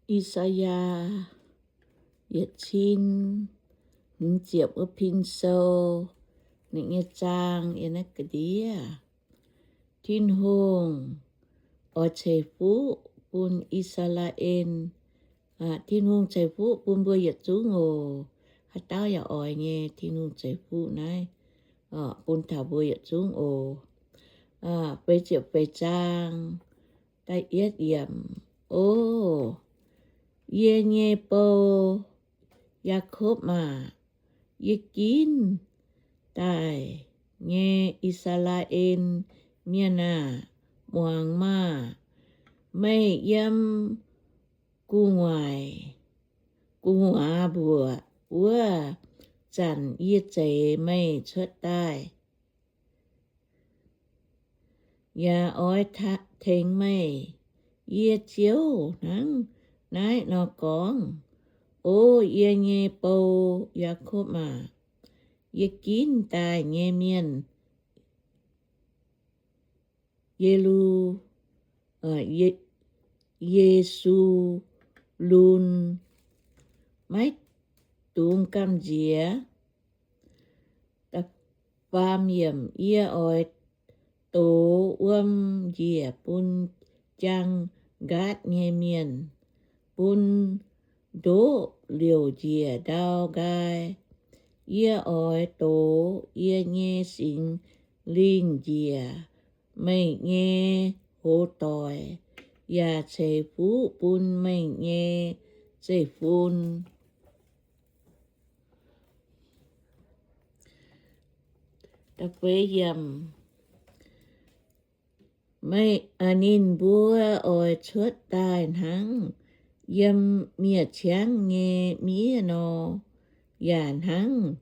I^saa^yaa yietc cin hmz ziepc wuov pin sou, ninh nyei zaang yiem naaiv ga'ndiev. Tin-Hungh oix ceix fuqv bun I^saa^laa^en. Tin-Hungh ceix fuqv bun mbuo yietc zungv oc. Haaix dauh yaac oix nyei, Tin-Hungh ceix fuqv naaiv bun taux mbuo yietc zungv oc. Feix ziepc feix zaang, da'yietv yiemc. O yie nyei bou, Yaakopv aah! Yie ginv daaih nyei I^saa^laa^en Mienh aah! Muangx maah! Meih yiem gu'nguaaic, gu'nguaaz mbuoqc wuov zanc yie zeix meih cuotv daaih, yaac oix tengx meih. Yie, Ziouv, hnangv naaiv nor gorngv. O yie nyei bou, Yaakopv aah! Yie ginv daaih nyei mienh, Ye^lu, Ye^su^lun, maiv dungx gamh nziex. Da'faam yiemc. Yie oix dox wuom njiec bun jaang nqaatv nyei mienh, bun ndoqv liouc njiec ndau nqaai. Yie oix dox yie nyei Singx Lingh njiec meih nyei hoz doic, yaac ceix fuqv bun meih nyei zeiv-fun. Ninh mbuo oix cuotv daaih hnangv yiem mi'aqv ciangv nyei miev nor, yaac hnangv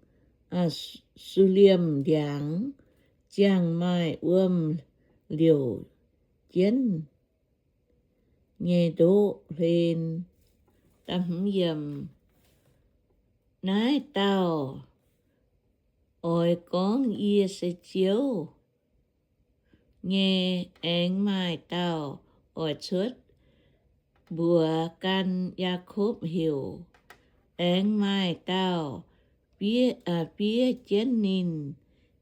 Suliemh ndiangx ziangh maaih wuom liouc jienv nyei ndoqv hlen. Naaiv dauh oix gorngv, Yie se Ziouv nyei. Aengx maaih dauh oix cuotv mbuox gan Yaakopv heuc. Aengx maaih dauh fiev jienv ninh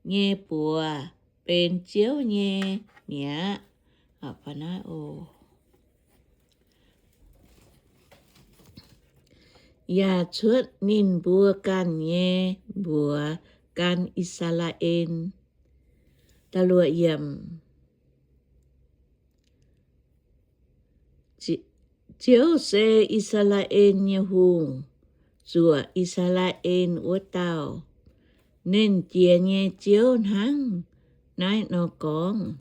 nyei buoz benx Ziouv nyei mi'aqv. Yaac cuotv ninh mbuo ganh nyei mbuox gan I^saa^laa^en. Ziouv se I^saa^laa^en nyei Hungh, zuoqc I^saa^laa^en wuov dauh. Nernh Jiex nyei Ziouv hnangv naaiv nor gorngv,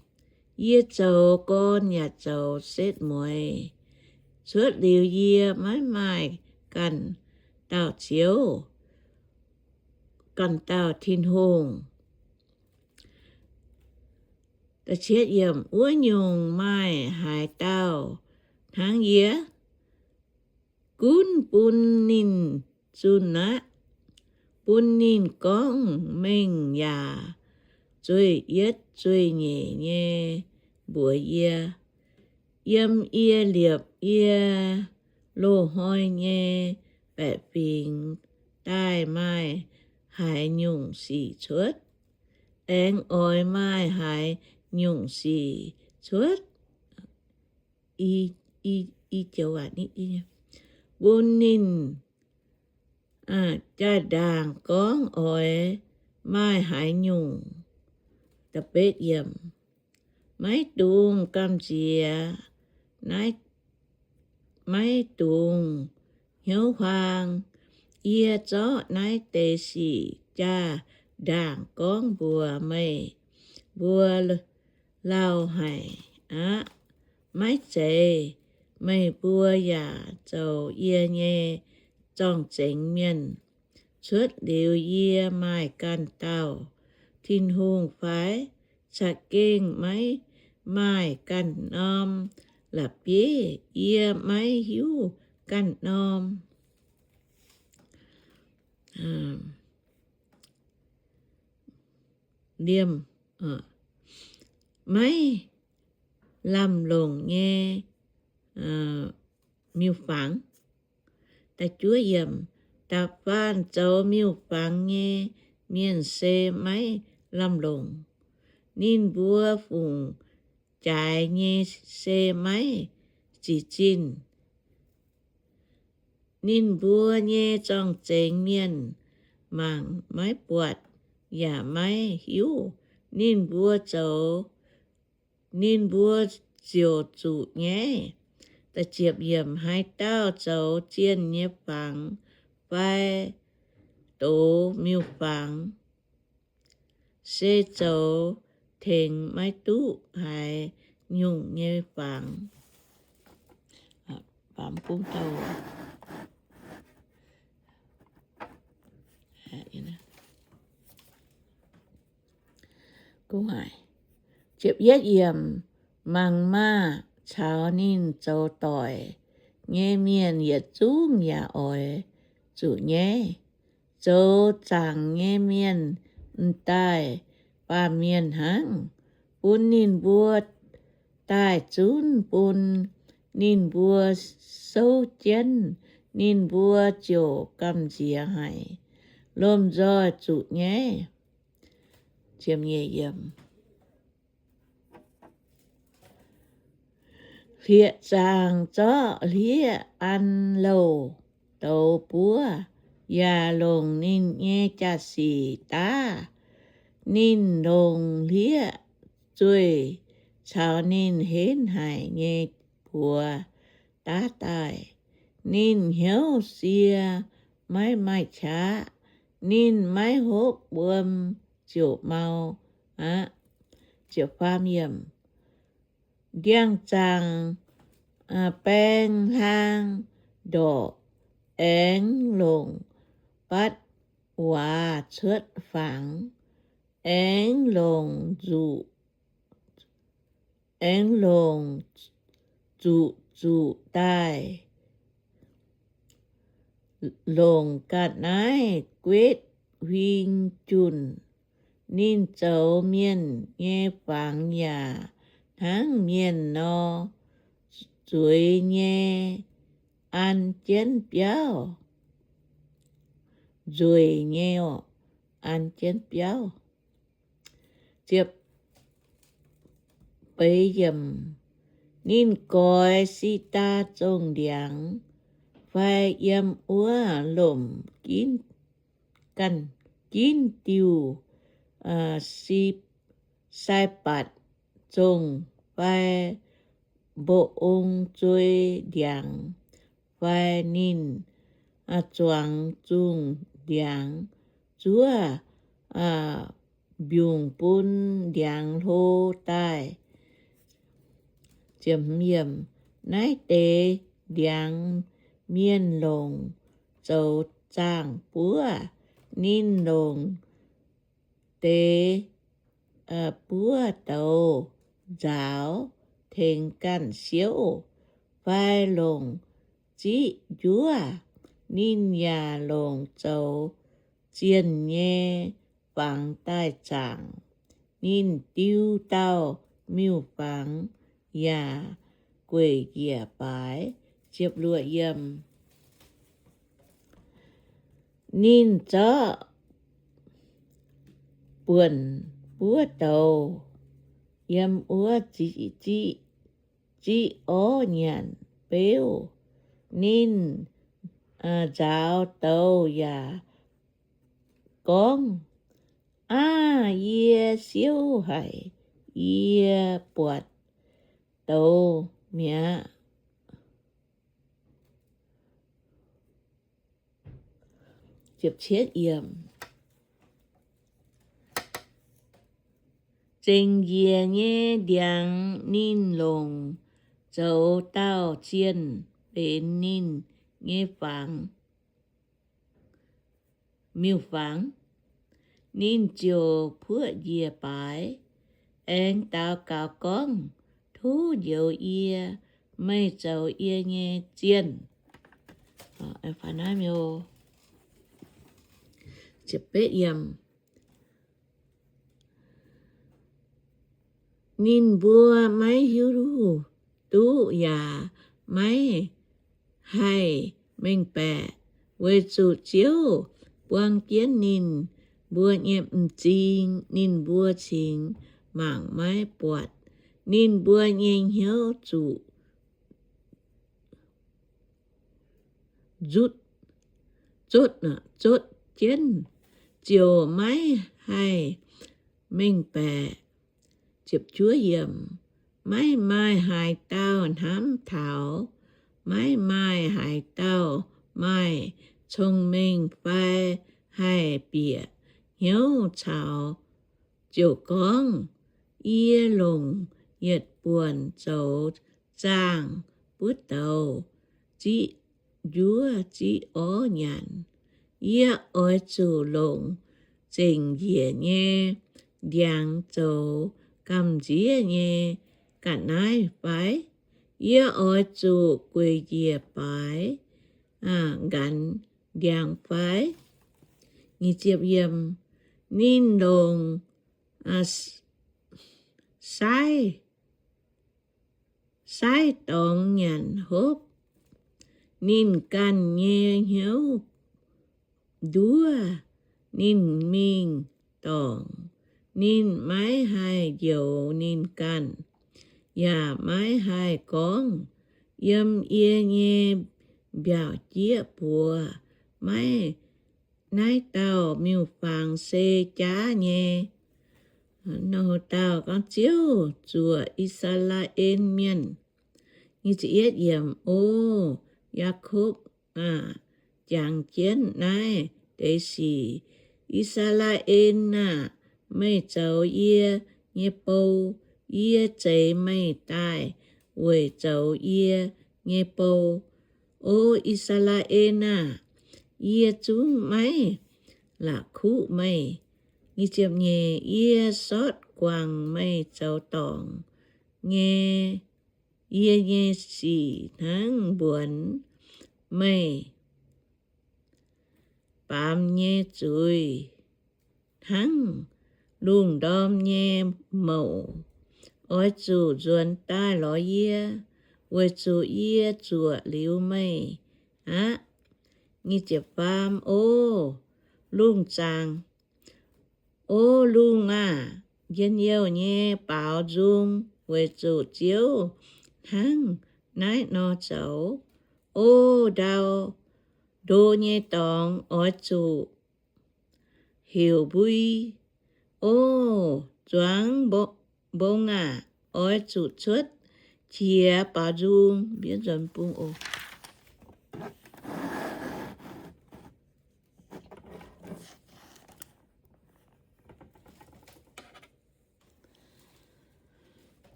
Yie zoux gorn yaac zoux setv mueiz. Cuotv liuz yie maiv maaih ganh dauh Ziouv, ganh dauh Tin-Hungh. Wuov nyungc maaih haaix dauh hnangv yie? Gunv bun ninh zunh aqv. Bun ninh gorngv mengh yaac zueih yietv zueih nyeic nyei mbuox yie, Yiem yie liepc yie loz-hnoi nyei baeqc fingx daaih maaih haaix nyungc sic cuotv? Aengx oix maaih haaix nyungc sic cuotv? Bun ninh jaa-ndaangc gorngv oix maaih haaix nyungc. Maiv dungx gamh nziex, maiv dungx hnyouv huaang. Yie zorqv naaiv deix sic jaa-ndaangc gorngv mbuox meih mbuo lauh haic aqv. Maiv zeiz meih mbuo yaac zoux yie nyei zorng-zengx mienh. Cuotv liuz yie maaih ganh dauh Tin-Hungh fai? Za'gengh maiv maaih ganh norm la'bieiv. Yie maiv hiuv ganh norm liemh, maiv lamh longc nyei miuc-fangx. Da'faanh zoux miuc-fangx nyei mienh se maiv lamh longc. Ninh mbuo fungc jaaix nyei se maiv zic zinh. Ninh mbuo nyei zorng-zengx mienh mangc maiv buatc yaac maiv hiuv. Ninh mbuo zoux, ninh mbuo ziouc zuqc nyaiv. Haaix dauh zoux zienh nyei fangx fai douz miuc-fangx, se zoux tengx maiv duqv haaix nyungc nyei fangx. Mangc maah! Caux ninh zoux doic nyei mienh yietc zungv yaac oix zuqc nyaiv. Zoux zaangc nyei mienh m'daaih baamh mienh hnangv, bun ninh mbuo daaih zunv bun ninh mbuo souv jienv, ninh mbuo ziouc gamh nziex haic, lomh nzoih zuqc nyaiv. Hlieqv-zaangc zorqv hlieqv an louh douz buov, yaac longc ninh nyei jaa-sic daav. Ninh longc hlieqv-zueih caux ninh henv haic nyei buoz daav daaih. Ninh hnyouv sie maiv maaih qaqv. Ninh maiv hopv wuom ziouc mau aqv. Ndiangx-zaangc baeng hlang ndorqc, aengx longc batv waac cuotv fangx, aengx longc zuqc, aengx longc zuqc zuqc daaih, longc ga'naaiv guetv huing junh. Ninh zoux mienh nyei fangx yaac hnangv mienh nor, nzueic nyei an jienv biauv. Nzueic nyei an jienv biauv. Ninh goix si^ndaa zongh ndiangx, fai yiem wuov lomc ginv diuh sai-batc zongh, fai mbo-ong zuei ndiangx, fai ninh zuangx zungh ndiangx zuov mbiungc bun ndiangx hlo daaih. Naaiv deix ndiangx mienh longc zoux zaangh buov. Ninh longc deix buov douz nzaaux tengx ganh siouv, fai longc ziqv njuov. Ninh yaac longc zoux zienh nyei fangx daaih zaangc. Ninh diu dauh miuc-fangx yaac gueic njiec baaix. Ninh zorqv buonc buov douz yiem wuov ziqv orv nyanc beuv. Ninh nzaaux douz yaac gorngv, Aav, yie siouv haic. Yie buatc douz mi'aqv. Zengc njiec nyei ndiangx ninh longc zoux dauh zienh benx ninh nyei fangx, miuc-fangx. Ninh ziouc puoqv njiec baaix aengx daux gaux gorngv, Tov njoux yie, meih zoux yie nyei zienh. Ninh mbuo maiv hiuv duqv yaac maiv haih mengh baeqc, weic zuqc Ziouv buang jienv ninh mbuo nyei m'zing, ninh mbuo cingx mangc maiv buatc. Ninh mbuo nyei hnyouv zuqc zotv, zotv jienv, ziouc maiv haih mengh baeqc. Maiv maaih haaix dauh hnamv taux, maiv maaih haaix dauh maaih cong-mengh fai haih bieqc hnyouv caux ziouc gorngv, Yie longc yietc buonc zoux zaangh buov douz, ziqv njuov ziqv orv nyanc. Yie oix zuqc longc zengc njiec nyei ndiangx zoux gamh nziev nyei ga'naaiv fai? Yie oix zuqc gueic njiec baaix nqanx ndiangx fai? Ninh longc sai sai dorngx nyanc hopv. Ninh ganh nyei hnyouv nduov ninh mingh dorngc. Ninh maiv haih njoux ninh ganh, yaac maiv haih gorngv, Yiem yie nyei mbiaauc jieqv buoz maiv naaiv dauh miuc-fangx se jaav nyei. Nor dauh gorngv, Ziouv zuoqc I^saa^laa^en Mienh. O Yaakopv aah! Jangx jienv naaiv deix sic, I^saa^laa^en aah! Meih zoux yie nyei bou. Yie zeix meih daaih weic zoux yie nyei bou. O I^saa^laa^en aah! Yie zungv maiv la'kuqv meih. Yie sortv guangc meih zoux dorngc nyei, yie nyei sic hnangv mbuonx, meih baamz nyei zuiz hnangv lungh ndorm nyei mouc. Oix zuqc nzuonx daaih lorz yie, weic zuqc yie zuoqc liuz meih aqv. O lungh zaangc, o lungh aah! Njien-youh nyei baaux nzung, weic zuqc Ziouv hnangv naaiv nor zoux. O ndau, ndo nyei dorngx, oix zuqc heuc mbui. O zuangx mbong aah! Oix zuqc cuotv qiex baaux nzung.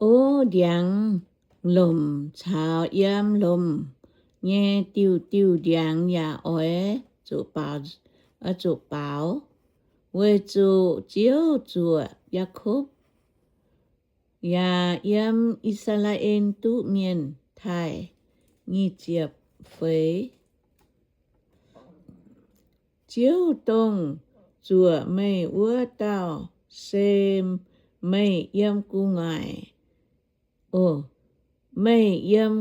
O ndiangx lomc caux yiem lomc nyei diuh diuh ndiangx yaac oix zuqc baaux, weic zuqc Ziouv zuoqc Yaakopv, yaac yiem I^saa^laa^en duqv mienh taaih. Nyic ziepc feix. Ziouv, dongh zuoqc meih wuov dauh, se meih yiem gu'nguaaic, meih yiem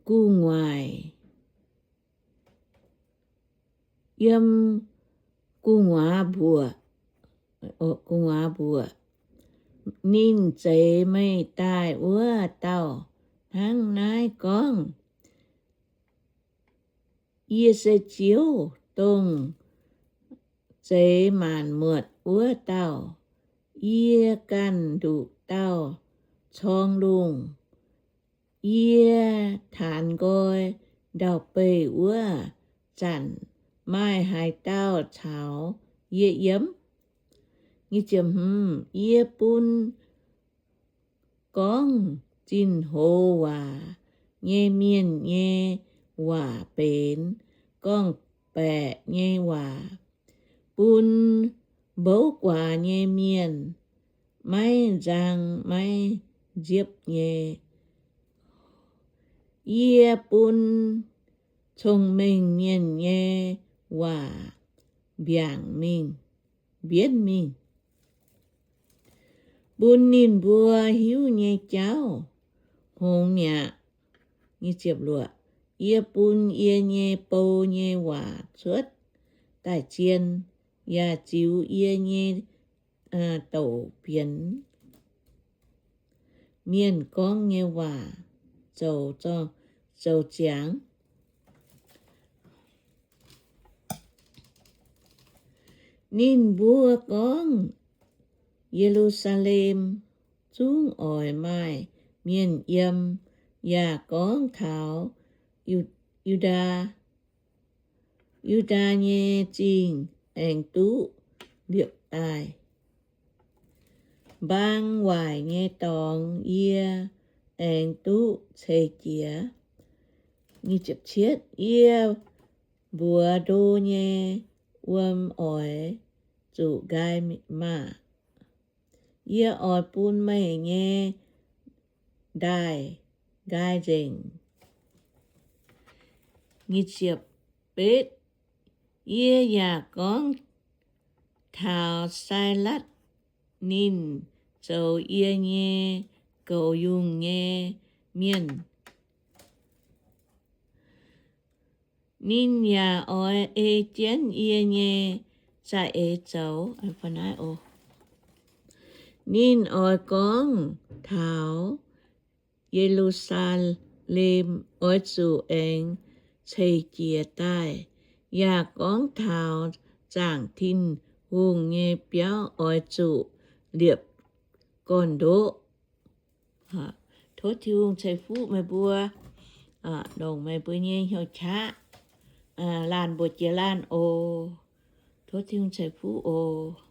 gu'nguaaic, yiem gu'nguaaz mbuoqc, gu'nguaaz mbuoqc. Ninh zeix meih daaih wuov dauh hnangv naaiv gorngv, Yie se Ziouv, dongh zeix maanc muotc wuov dauh. Yie ganh nduqc dauh corng lungh. Yie taanx nqoi ndau-beih wuov zanc, maaih haaix dauh caux yie yiem? Yie bun gorngv zinh hoz waac nyei mienh nyei waac benx gorngv-baeqc nyei waac, bun mbouv guaax nyei mienh maiv nzang maiv nziepv nyei. Yie bun cong-mengh mienh nyei waac mbiaangc mingh, mbienv mingh, bun ninh mbuo hiuv nyei jauv hngongx mi'aqv. Yie bun yie nyei bou nyei waac cuotv daaih zien, yaac ziux yie nyei douc bienx mienh gorngv nyei waac zoux ziangx. Ninh mbuo gorngv, Ye^lu^saa^lem zungv oix maaih mienh yiem, yaac gorngv taux Yu^ndaa, Yu^ndaa nyei zingh aengx duqv liepc daaih. Mbaang waaic nyei dorngx yie aengx duqv ceix jiez. Yie mbuox ndo nyei wuom oix zuqc nqaai maah! Yie oix bun meih nyei ndaaih nqaai nzengc. Yie yaac gorngv taux Sailatv, ninh zoux yie nyei goux yungh nyei mienh. Ninh yaac oix ei jienv yie nyei za'eix zoux. Ninh oix gorngv taux Ye^lu^saa^lem oix zuqc aengx ceix jiez daaih, yaac gorngv taux zaangc Tin-Hungh nyei biauv oix zuqc liepc gorn-ndoqv. Tov Tin-Hungh ceix fuqv meih mbuo, longc meih mbuo nyei hnyouv qaqv laanh mbuox jiex laanh oc. Tov Tin-Hungh ceix fuqv oc.